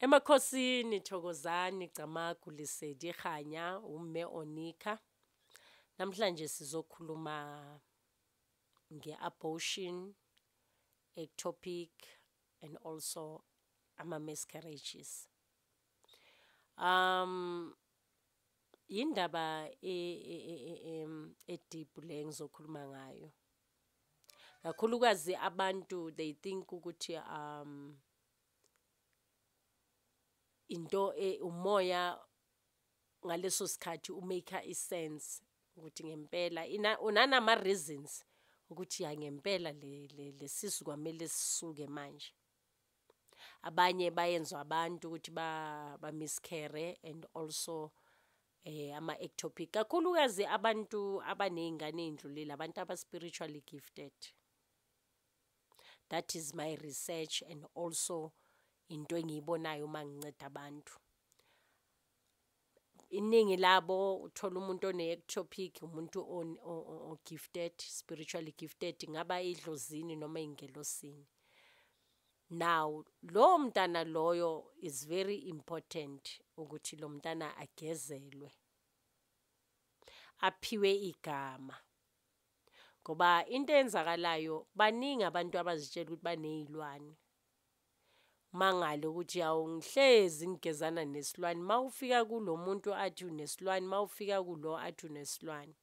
Emakhosini Thokozani Camagu Lesedi Kganya uMme Onika. Namhlanje sizokhuluma nge-abortion, ectopic and also ama-miscarriages. Indaba e-deep le ngizokhuluma ngayo. Kakhulukazi abantu they think ukuthi into umoya ngaleso sikhathi u-make i-sense ukuthi ngempela unanama reasons ukuthi ya ngempela le lesisu kwamele sisuke manje. Abanye bayenzwa abantu ukuthi ba miscarry and also ama ectopic, kakhulukazi abantu abaney'ngane ey'ndlulile, abantu aba spiritually gifted. That is my research and also into engiyibonayo uma nginceda abantu. Iningi labo uthola umuntu one-ectopic, umuntu o-gifted, spiritually gifted, ngaba idlozini noma ey'ngelosini. Now lowo mntana loyo is very important ukuthi lo mntana agezelwe, aphiwe igama, ngoba into eyenzakalayo, baningi abantu abazitshela ukuthi baney'lwane, mangale ukuthi hawu, ngihlezi ngigezana nesilwane. Mawufika kulo muntu athi unesilwane, mawufika kulo athi unesilwane,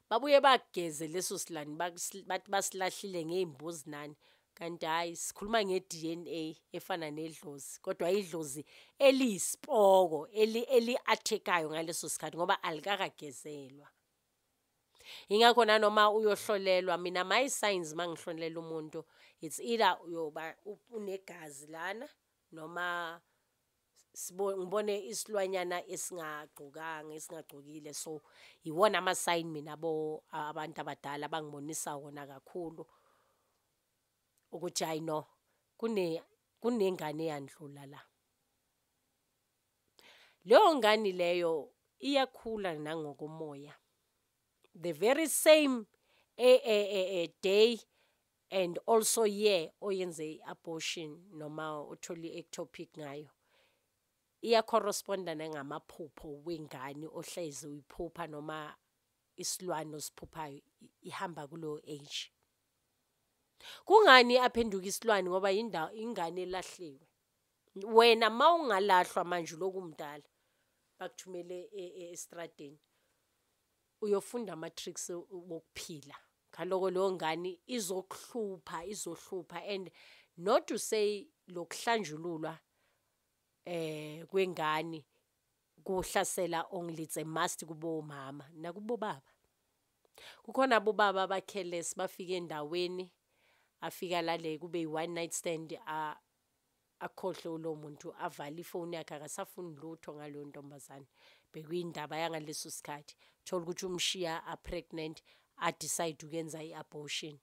babuye bageze leso silwane, bathi basilahlile ngey'mbuzi nani, kanti hhayi, sikhuluma nge-DNA efana nedlozi, kodwa idlozi eliyisipoko eli-attack-ayo ngaleso sikhathi ngoba alikakagezelwa. Ingakho nanoma uyohlolelwa, mina my signs mangihlolela umuntu, it's either uyoba unegazi lana noma ngibone isilwanyana esingagqokanga, esingagcokile. So iwona ama-sign mina abo abantu abadala abangibonisa wona kakhulu ukuthi hayi no, kunengane eyandlula la. Leyo ngane leyo iyakhula nangokomoya. The very same day and also year oyenze i-abortion noma uthole i-ectopic ngayo, iya-corresponda nangamaphupho wengane ohlezi uyiphupha noma isilwane osiphuphayo ihamba kuleyo age. Kungani aphenduka isilwane? Ngoba indawo ingane elahliwe. Wena mawungalahlwa manje uloku umdala, bakuthumele estradeni, uyofunda ama-tricks wokuphila. Ngaloko leyo ngane izokuhlupha, izohlupha. And not to say lokuhlanjululwa kwengane kuhlasela only, it's a must kubo mama nakubo baba. Kukhona abobaba aba-careless, bafike endaweni, afika lale kube i-one night stand, akhohlwe lo muntu, avale ifoni yakhe, akasafuni lutho ngaleyo ntombazane. Bekuyindaba yangaleso sikhathi, thola ukuthi umshiya a-pregnant, a-decide ukuyenza i-abortion.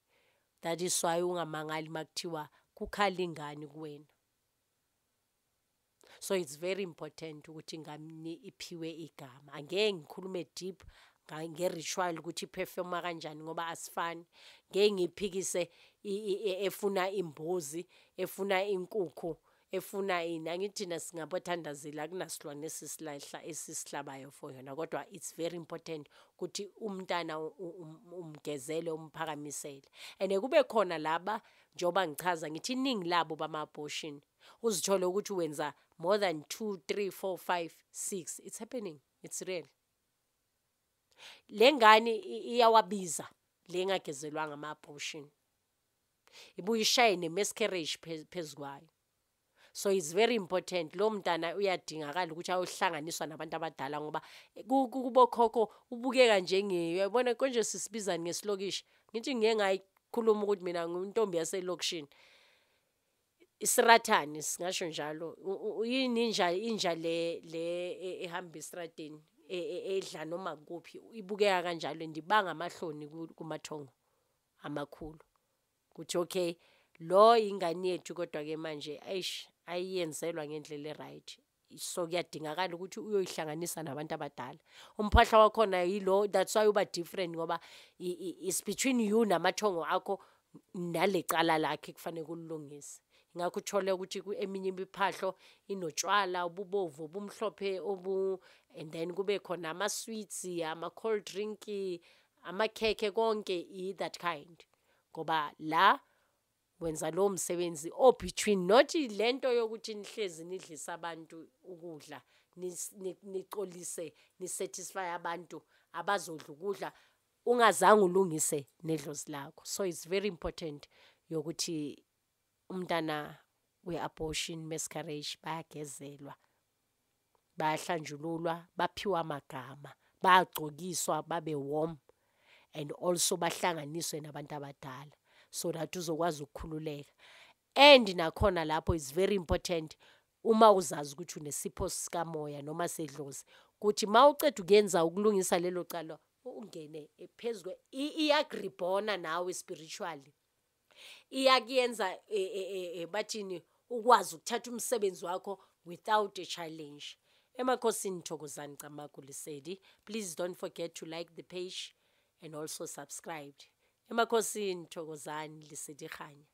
That is why ungamangali makuthiwa kukhala ingane kuwena. So it's very important ukuthi ingane iphiwe igama. Angeke ngikhulume deep nge-ritual ukuthi i-performa kanjani ngoba asifani. Ngeke ngiphikise efuna imbuzi, efuna inkukhu, efuna ini. Angithi thina singabothandazeli, akunasilwane esisilahla esisihlabayo for yona, kodwa it's very important ukuthi umntana umgezele, umphakamisele. And kube khona laba, njengoba ngichaza ngithi iningi labo bama-abortion, uzithole ukuthi wenza more than 2 3 4 5 6. It's happening, it's real. Le ngane iyawabiza le engagezelwanga ama-abortion, ibuye ishaye ne-miscarriage phezu kwayo. So it's very important, lo mntana uyadingakala ukuthi ayohlanganiswa nabantu abadala, ngoba kubokhokho ubukeka njenge, uyabona konje sisibizani ngesilokishi, ngithi ngike ngayikhuluma ukuthi mina ngintombi yaselokishini, isirathani singasho njalo. Yini inja, inja le ehamba estradeni, edla noma kuphi, ibukeka kanjalo, ndibanga amahloni kumathongo amakhulu kuthi okay, lo ingane yethu, kodwa ke manje eish, ayiyenzelwa ngendlela e-right. So kuyadingakala ukuthi uyoyihlanganisa nabantu abadala. Umphahla wakhona yilo, that's why uba different, ngoba it's between you namathongo akho nale cala lakhe kufanele kulungise. Ngakho uthole ukuthi eminye imiphahlo inotshwala obubovu, obumhlophe, obu and then kube khona ama-sweets, ama-cold drink, amakhekhe, konke i-that kind. Ngoba la wenza lowo msebenzi o-between, not lento yokuthi nihlezi nidlisa abantu ukudla, nicolise, ni-satisfy abantu abazodla ukudla ungazange ulungise nedlozi lakho. So it's very important yokuthi umntana we-abortion, miscarriage, bayagezelwa, bayahlanjululwa, baphiwa amagama, bayagcokiswa babe warm, and also bahlanganiswe nabantu abadala so that uzokwazi ukukhululeka. And nakhona lapho is very important uma uzazi ukuthi unesipho sikamoya noma sedlozi, kuthi mawuceda ukuyenza ukulungisa lelo cala, ungene phezu iyagribhona nawe spiritually, iyakuyenza bathini, ukwazi ukuthatha umsebenzi wakho without a challenge. Emakhosini, thokozani, camagu, lesedi. Please don't forget to like the page and also subscribe. Emakhosini, thokozani, lesedi, kganya.